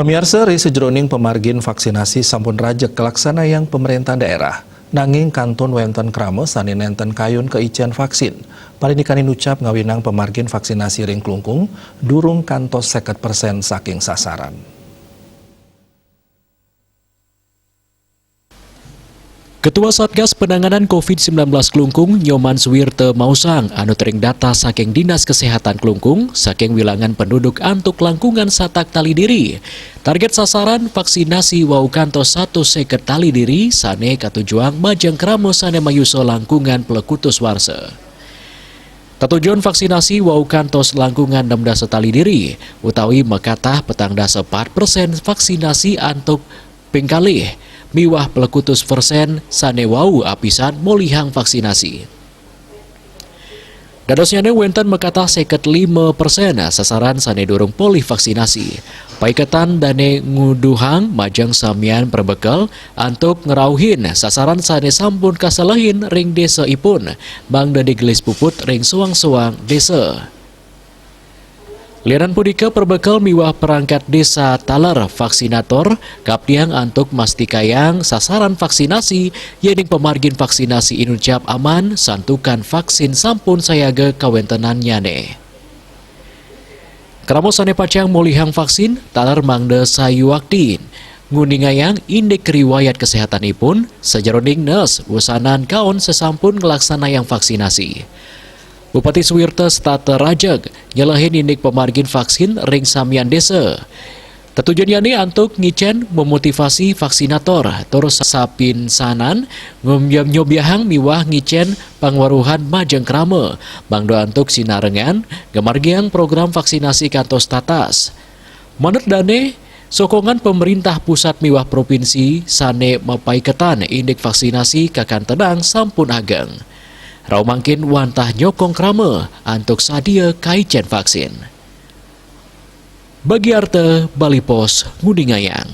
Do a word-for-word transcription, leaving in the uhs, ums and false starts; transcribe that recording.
Pamiarsa, ri sajeroning pamargin vaksinasi sampun rajeg kalaksanayang pamréntah daerah. Nanging kantun wénten krama sané nénten kayun kaicén vaksin. Parindikan inucap ngawinang pamargin vaksinasi ring Klungkung durung kantos séket persén saking sasaran. Ketua Satgas Penanganan covid sembilan belas Klungkung, Nyoman Suwirta maosang, anut ring data saking Dinas Kesehatan Klungkung, saking wilangan penduduk antuk langkungan satak tali diri. Target sasaran vaksinasi wau kantos satus séket tali diri sané katujuang majeng krama sané mayusa langkungan plekutus warsa. Tetujon vaksinasi wau kantos langkungan enam dasa tali diri, utawi makatah petang dasa pat persén vaksinasi antuk ping kalih, miwah plekutus persén sané wau apisan molihang vaksinasi. Dadosnyané wénten makatah séket lima persén sasaran sané durung polih vaksinasi. Paiketan dané nguduhang majeng samian prabekel antuk ngrauhin sasaran sané sampun kaselehin ring désaipun, mangda digelis puput ring soang-soang désa. Lianan punika, prabekel miwah perangkat désa taler vaksinator kaptiang antuk mastikayang sasaran vaksinasi, yéning pamargin vaksinasi inucap aman santukan vaksin sampun sayaga kawéntenannyané. Krama sané pacang molihang vaksin taler mangda sayuakti nguningayang indik riwayat keséhatanipun sajeroning nurse wusanan kaon sasampun nglaksanayang vaksinasi. Bupati Suwirta setata rajeg nyelehin indik pamargin vaksin ring samian désa. Tetujonnyané antuk ngicén memotivasi vaksinator tur sapinsanan ngom-, nyobiahang miwah ngicén pangweruhan majeng krama, mangda antuk sinarengan ngamargiang program vaksinasi kantos tatas. Manut dané, sokongan pamréntah pusat miwah provinsi sané mapaiketan indik vaksinasi kakantenang sampun ageng. Rauh mangkin wantah nyokong krama antuk sadia kaicén vaksin. Bagi Arta, Bali Post, nguningayang.